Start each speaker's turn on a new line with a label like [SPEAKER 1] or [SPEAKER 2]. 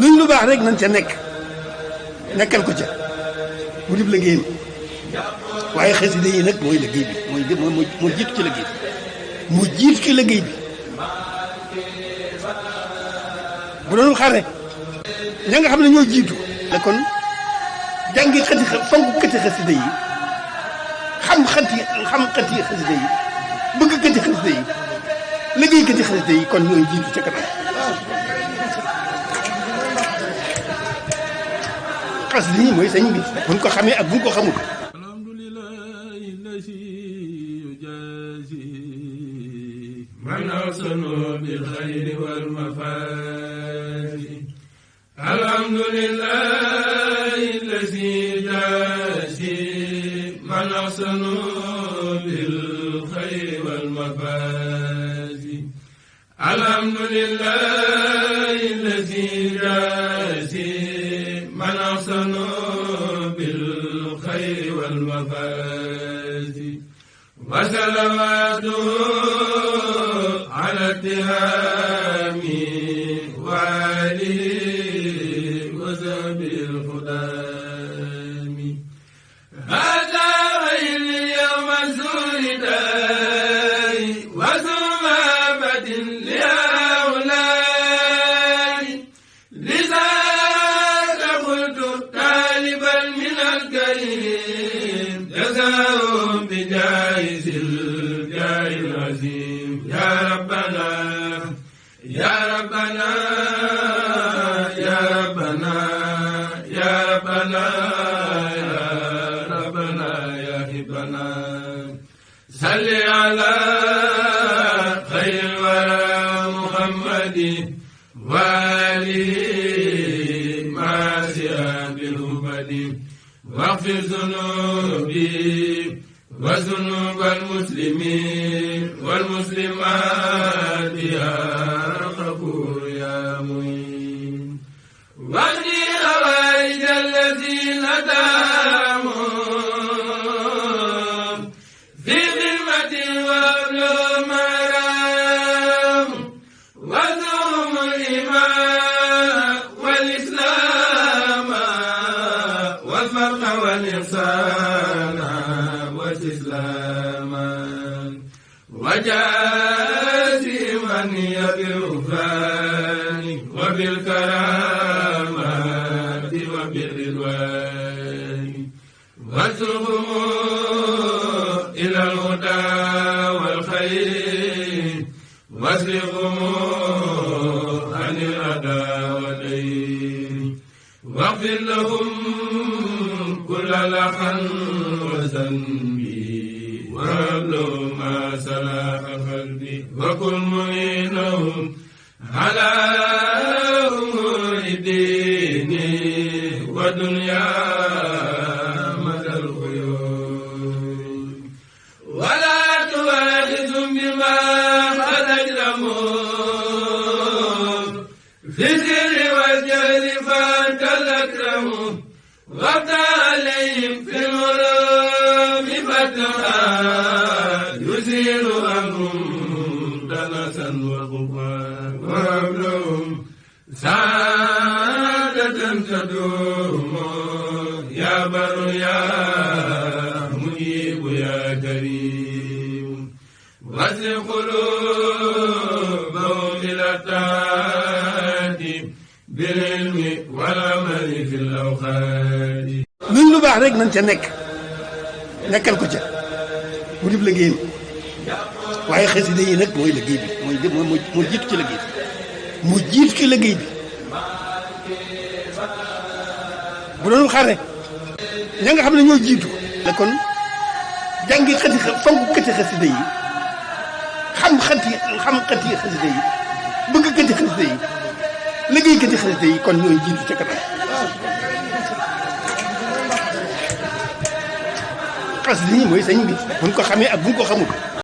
[SPEAKER 1] luñ lu baax rek nañ ca nekkal ko ca bu dib liggéeyam waaye xasida yi nag mooy liggéey bi moo jiitu ci liggéey bi moo jiitu ci liggéey bi bu doon xare ña nga xam ne ñoo jiitu la kon jàngi fonk këti xasida yi xam xati xasida yi bëgg këti xasida yi liggéey këti xasida yi kon ñooy jiitu ca kanam xasida yi mooy sëñ bi buñ ko xamee ak buñ ko xamul
[SPEAKER 2] من أرسلوا بالخير والمفاتيح الحمد لله الذي جازي من أرسلوا بالخير والمفاتيح الحمد لله الذي جازي من أرسلوا بالخير والمفاتيح وسلواته على اتهامي وآله وصحبه الخدام هذا غير اليوم سولداي وزمامة لهؤلاء لذاك قلت طالبا من الكريم جزاهم بجائز الجاه العظيم يا ربنا يا ربنا يا ربنا يا ربنا يا ربنا يا هبنا صل على خير الورى محمد وآله مع سياب الهبد واغفر ذنوبي وذنوب المسلمين والمسلمات يا غفور يا معين واغني حوائج الذين داموا في خدمة وابلغ مرام وذوم الإيمان والإسلام والفرق والإحسان واستسلاما وجازي من بالغفران وبالكرامات وبالرضوان وارزقهم إلى الهدى والخير واصرفهم عن الأذى والدين واغفر لهم كل لحن وذنبي وابلغ ما سلاح قلبي وكن معينهم على أمور ديني ودنيا مدى الخيول ولا تؤاخذهم بما قد أجرموا في السر والجهل فأنت الأكرم وابدأ عليهم في الغرام فتحا يزيل عنهم دنسا وغبا وابلهم سعادة تدوم يا بر يا مجيب يا كريم واسل قلوبهم إلى الطاعة بالعلم والعمل في الأوقات
[SPEAKER 1] luñ lu baax rek nañ ca nekkal ko ca bu dib liggéeyam waaye xasida yi nag mooy liggéey bi moo jiitu ci liggéey bi moo jiitu ci liggéey bi bu doon xare ña nga xam ne ñoo jiitu la kon jàngi fonk këti xasida yi xam xati xasida yi bëgg këti xasida yi liggéey këti xasida yi kon ñooy jiitu ca kanam xasida yi mooy sëñ bi buñ ko xamee ak buñ ko xamul